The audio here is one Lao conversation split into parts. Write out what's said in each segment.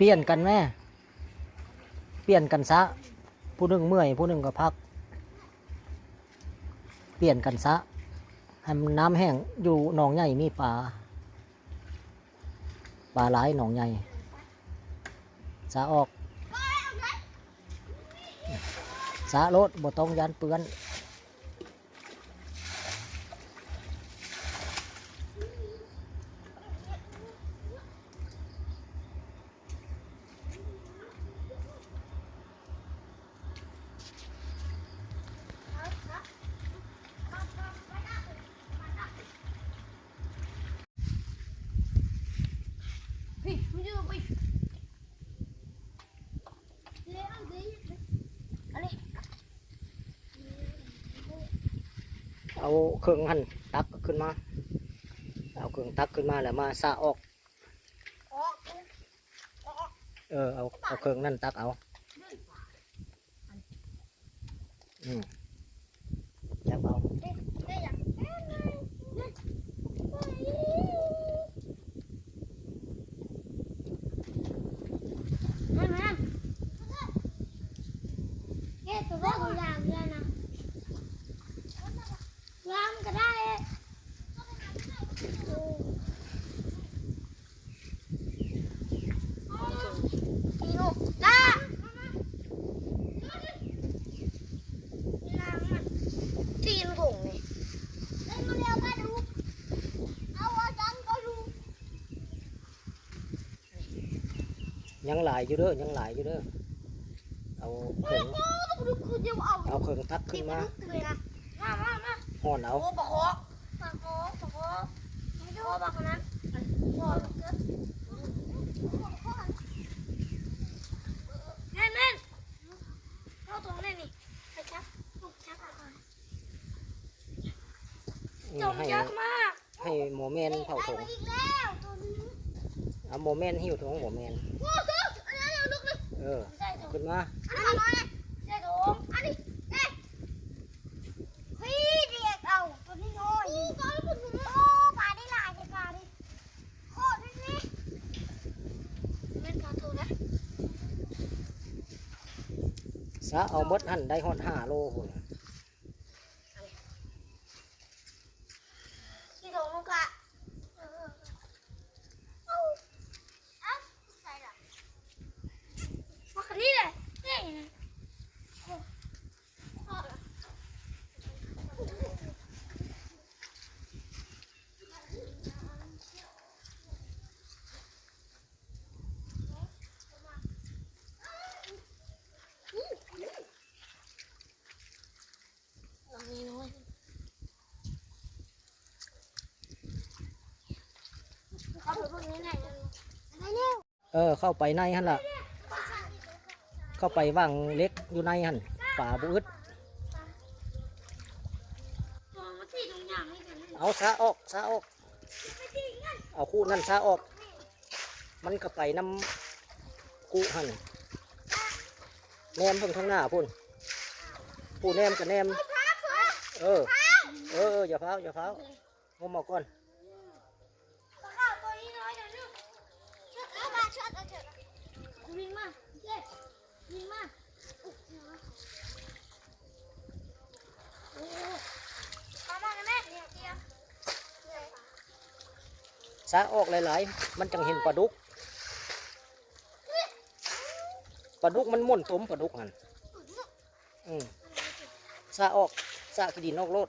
ປ່ຽນກັນແມ້ ປ່ຽນກັນຊະ ຜູ້ໜຶ່ງເມື່ອຍ ຜູ້ໜຶ່ງກໍພັກ ປ່ຽນກັນຊະ ໃຫ້ມັນນ້ຳແຫ້ງ. ຢູ່ໜອງໃຫຍ່ມີປາ ປາຫຼາຍໜອງໃຫຍ່ ຊະອອກ ຊະໂລດ ບໍ່ຕ້ອງຢ້ານເປື້ອນ. ເອົາເຄື່ອງຫັ້ນຕັກຂຶ້ນມາ ເອົາເຄື່ອງຕັກຂຶ້ນມາແລ້ວມາຊະອອກ. ເອີ ເອົາ ເອົາເຄື່ອງນັ້ນຕັກເອົາ. ອືມ ຈັບເອົາ ເຮັດຕົວຢ່າງເດີນະ ລຳກໍໄດ້. ຕີນຫົກ ກາ ຕີນຫົກນີ້ ຍັງຫຼາຍຢູ່ເດີ ຍັງຫຼາຍຢູ່ເດີ. ເອົາເຄື່ອງ ເອົາເຄື່ອງຕັກຂຶ້ນມາ ຮ້ອນເອົາ. ໂອ້ ປາຄໍ ປາຄໍ ປາຄໍ ປາຄໍ ປາຄໍນັ້ນ ແມ່ນໆ ເອົາຕົງນີ້ນີ້ ໄປຈັບ ຈັບເອົາກ່ອນ. ເຈົ້າມັນຍັກມາກ ໃຫ້ໝໍແມ່ນເຝົ້າຖົງ ເອົາໝໍແມ່ນຫິ້ວຖົງ ໝໍແມ່ນ ເອີ ຂຶ້ນມາ ໃສ່ຖົງ ອັນນີ້ ເອີ ເຮີ້ຍ ເດັກເອົາຕົວນ້ອຍໆ ໂອ້ ປາໄດ້ຫຼາຍແທ້ ປານີ້ ໂຄດນີ້ ແມ່ນປາໂຕນະ ຊະເອົາໝົດຫັ້ນ ໄດ້ຮອດຫ້າໂລພຸ້ນ. ເອີ ເຂົ້າໄປໃນຫັ້ນລະ ເຂົ້າໄປຫວ່າງເຫຼັກຢູ່ໃນຫັ້ນ ປາບໍ່ອຶດ. ເອົາຊະອອກ ຊະອອກ ເອົາຄູ່ນັ້ນຊະອອກ ມັນກໍໄປນຳຄູ່ຫັ້ນ ແນມເບິ່ງທາງໜ້າພຸ້ນ ຜູ້ແນມກໍແນມ ເອີ ເອີ ເອີ ຢ່າຟ້າວ ຢ່າຟ້າວ ງົມເອົາກ່ອນ. ຊະອອກຫຼາຍໆ ມັນຈັ່ງເຫັນປາດຸກ ປາດຸກມັນມ່ວນຕົມ ປາດຸກຫັ້ນ. ອືມ ຊະອອກ ຊະຂີ້ດິນອອກໂລດ.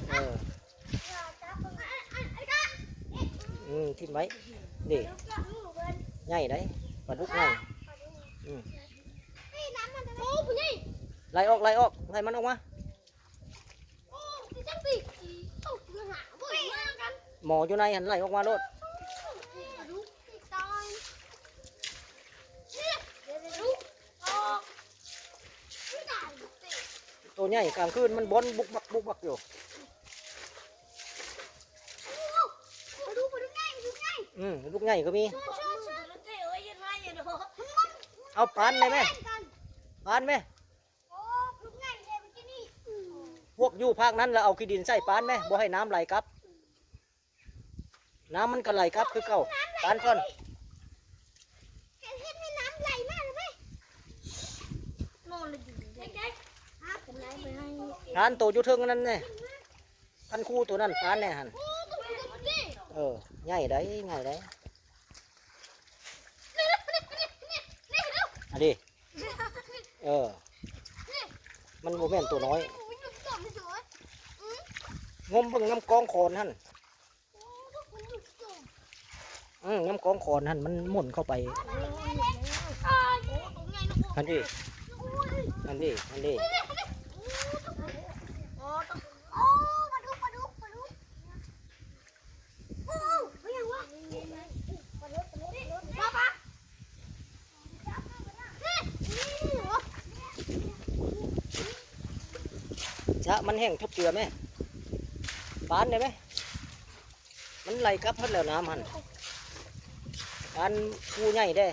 ເອີ ອືມ ຖິ້ມໄວ້ເດ້ ໃຫຍ່ໄດ໋ ປາດຸກໃຫຍ່. ອືມ ໄລ່ອອກ ໄລ່ອອກ ໄລ່ມັນອອກມາ. ໝໍຢູ່ໃນຫັ້ນ ໄລ່ອອກມາໂລດ. ໂຕໃຫຍ່ ກາງຄືນມັນບ່ອນບຸກບັກບຸກບັກຢູ່. ອືມ ປາດຸກໃຫຍ່ກໍມີ. ເອົາປານໄດ້ແມ ປານແມ. ໂອ້ ພວກໃຫຍ່ແທ້ມື້ກີ້ນີ້ ພວກຢູ່ພາກນັ້ນລະເອົາຂີ້ດິນໃສ່ປານແມ ບໍ່ໃຫ້ນ້ຳໄຫຼກັບ. ນ້ຳມັນກໍໄຫຼກັບຄືເກົ່າ. ປານກ່ອນ ເຮັດໃຫ້ນ້ຳໄຫຼມາເລີຍແມ. ນອນເລີຍດີ ຫາກັນໄຫຼໄປໃຫ້ ປານໂຕຢູ່ເທິງນັ້ນແນ. ຄັນຄູໂຕນັ້ນປານແດ່ຫັ້ນ. ເອີ ໃຫຍ່ໄດ໋ ໃຫຍ່ໄດ໋. ອັນນີ້ ເອີ ມັນບໍ່ແມ່ນໂຕນ້ອຍ. ງົມເບິ່ງນຳກອງຂອນຫັ້ນ. ອືມ ນຳກອງຂອນຫັ້ນ ມັນໝົນເຂົ້າໄປ. ຫັ້ນເດ ຫັ້ນເດ ຫັ້ນເດ. ຊະ ມັນແຫ້ງທົບເຈືອແມ ປານໄດ້ແມ. ມັນໄຫຼກັບໝົດແລ້ວນ້ຳຫັ້ນ. ອັນຄູໃຫຍ່ເດ້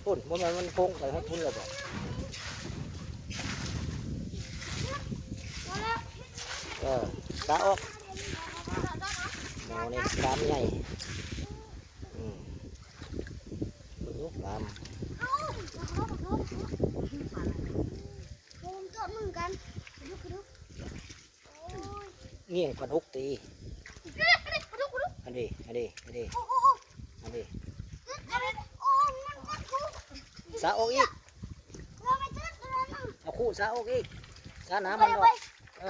ພຸ້ນ ບໍ່ແມ່ນມັນໂຄ້ງໄປຮອດພຸ້ນແລ້ວບໍ? ເອີ ຕາອອກ ໝໍນີ້ກາມໃຫຍ່. ອືມ ເບິ່ງດູກາມ. ງຽງປາດຸກຕີ. ອັນນີ້ ອັນນີ້ ອັນນີ້ ອັນນີ້ ສາອອກອີກ. ເອົາຄູ່ສາອອກອີກ ສານ້ຳມັນອອກ. ເອີ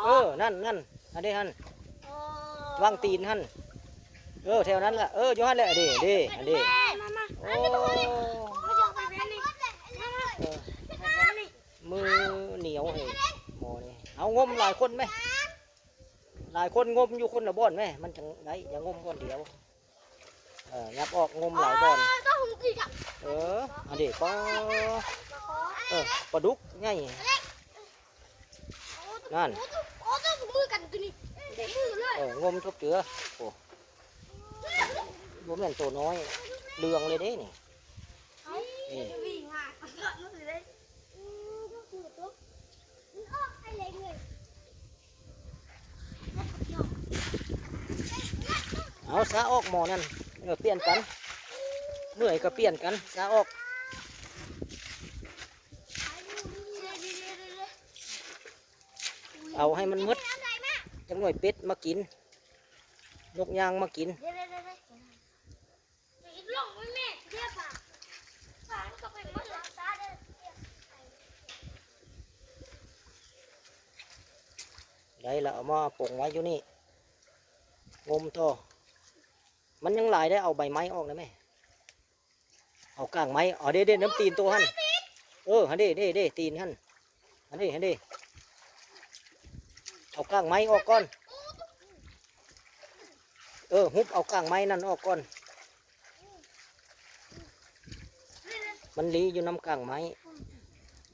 ເອີ ນັ້ນ ນັ້ນ ອັນເດຫັ້ນ ວາງຕີນຫັ້ນ. ເອີ ແຖວນັ້ນລະ ເອີ ຢູ່ຫັ້ນແຫຼະ ເດ ເດ ອັນເດ. ໂອ້ ມືໜຽວເຮີ້ຍ ໝໍນີ້. ເອົາ ງົມຫຼາຍຄົນແມ ຫຼາຍຄົນງົມຢູ່ຄົນລະບ່ອນແມ ມັນຈັ່ງໄດ້ ຢ່າງົມບ່ອນດຽວ. ເອີ ຫຍັບອອກ ງົມຫຼາຍບ່ອນ. ເອີ ອັນນີ້ ປາ ເອີ ປາດຸກໃຫຍ່ ນັ້ນ. ເອີ ງົມທົບເຈືອ. ໂອ້ ບໍ່ແມ່ນໂຕນ້ອຍ ເຫຼືອງເລີຍເດ້ນີ້. ນີ້ ເອົາ ສາອອກໝໍນັ້ນ. ເອີ ປ່ຽນກັນ ເມື່ອຍກໍປ່ຽນກັນ ສາອອກ. ເອົາໃຫ້ມັນໝົດ ຈັກໜ່ອຍເປັດມາກິນ ນົກຍ່າງມາກິນ. ໄດ້ລະ ເອົາມາປົງໄວ້ຢູ່ນີ້ ງົມຕໍ່. ມັນຍັງຫຼາຍໄດ໋ ເອົາໃບໄມ້ອອກໄດ້ແມ. ເອົາກ້າງໄມ້ ເອົາເດ້ ເດ້ ນຳຕີນໂຕຫັ້ນ. ເອີ ຫັ້ນເດ້ ເດ້ ເດ້ ຕີນຫັ້ນ. ຫັ້ນເດ້ ຫັ້ນເດ້ ເອົາກ້າງໄມ້ອອກກ່ອນ. ເອີ ຫຸບເອົາກ້າງໄມ້ນັ້ນອອກກ່ອນ ມັນລີ້ຢູ່ນຳກ້າງໄມ້.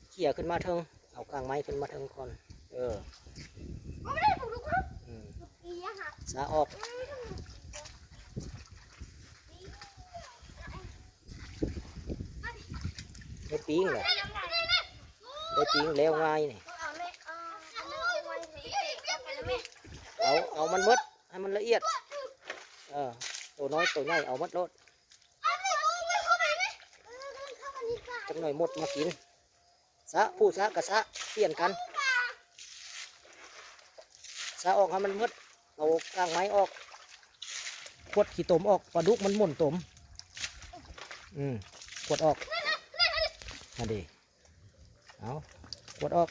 ເຂຍຂຶ້ນມາເທິງ ເອົາກ້າງໄມ້ຂຶ້ນມາເທິງກ່ອນ. ເອີ ອືມ ສາອອກ. ໄດ້ປີ້ງແຫຼະ ໄດ້ປີ້ງແລ້ວງ່າຍນີ້. ເອົາ ເອົາມັນໝົດ ໃຫ້ມັນລະອຽດ. ເອີ ໂຕນ້ອຍໂຕໃຫຍ່ເອົາໝົດໂລດ. ຈັກໜ່ອຍມົດມາກິນ. ສະ ຜູ້ສະກະສະ ປ່ຽນກັນ ສະອອກໃຫ້ມັນໝົດ. ເອົາກ້າງໄມ້ອອກ ຂວດຂີ້ຕົມອອກ ປາດຸກມັນໝົນຕົມ. ອືມ ຂວດອອກ ຫັ້ນເດ້. ເອົາ ຂວດອອກ.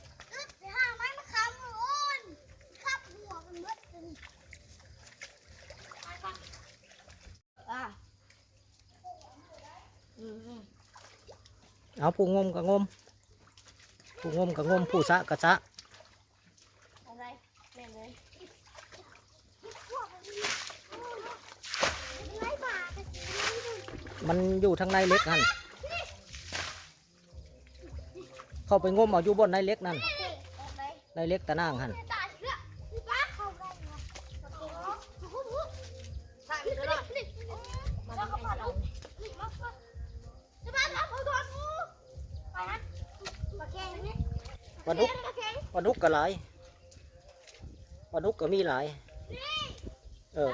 ເອົາ ຜູ້ງົມກະງົມ ຜູ້ງົມກະງົມ ຜູ້ສະກະສະ. ແມ່ນເລີຍ ມັນຢູ່ທາງໃນເຫຼັກຫັ້ນ. ເຂົ້າໄປງົມເອົາຢູ່ບ່ອນໃນເຫຼັກນັ້ນ ໃນເຫຼັກຕາໜ່າງຫັ້ນ. ປາດຸກ ປາດຸກກໍຫຼາຍ ປາດຸກກໍມີຫຼາຍ. ເອີ